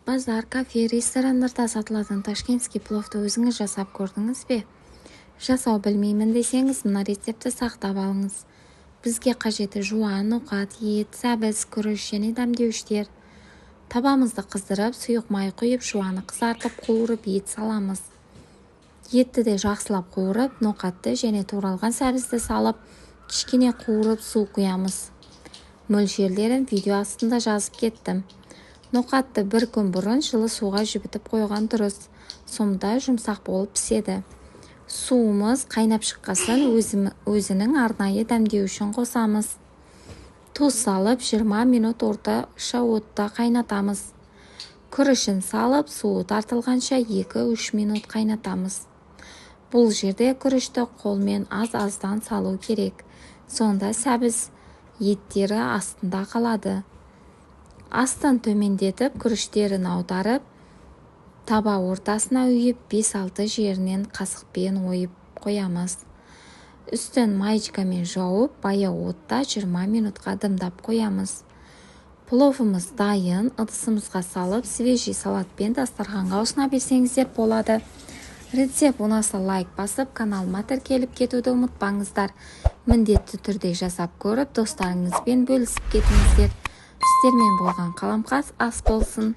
Базар, кафе, ресторандарда сатылатын ташкентский пловты өзіңіз жасап көрдіңіз бе? Жасау білмеймін десеңіз, мына рецептті сақтап алыңыз. Бізге қажеті жуа, ноқат, ет, сәбіз, күріш және дәмдеуіштер. Табамызды қыздырып, сұйық май құйып, жуаны қызартып, қуырып, ет саламыз. Етті де жақсылап қуырып, ноқатты және туралған сәбізді салып, кішкене қуырып, су құямыз. Мөлшерлерін видео астында жазып кеттім. Ноқатты бір күн бұрын жылы суға жібітіп қойған дұрыс. Сонда жұмсақ болып піседі. Суымыз қайнап шыққасын өзінің арнайы дәмдеуішін қосамыз. Тұз салып 20 минут орташа отта қайнатамыз. Күрішін салып, суы тартылғанша 2-3 минут қайнатамыз. Бұл жерде күрішті қолмен аз-аздан салу керек. Сонда сәбіз еттері астында қалады. Астын төмендетіп, күріштерін аударып, таба ортасына үйіп, 5-6 жерінен қасықпен ойып қоямыз. Үстін маечкамен жауып, баяу отта 20 минутқа дымдап қоямыз. Пловымыз дайын, ыдысымызға салып, свежий салатпен дастарханға ұсына берсеңіздер болады. Рецепт ұнаса лайк басып, каналыма тіркеліп кетуді ұмытпаңыздар. Міндетті түрде жасап көріп, достарыңызбен бөлісіп кетіңіздер. Сіздермен болған Қаламқас, ас болсын.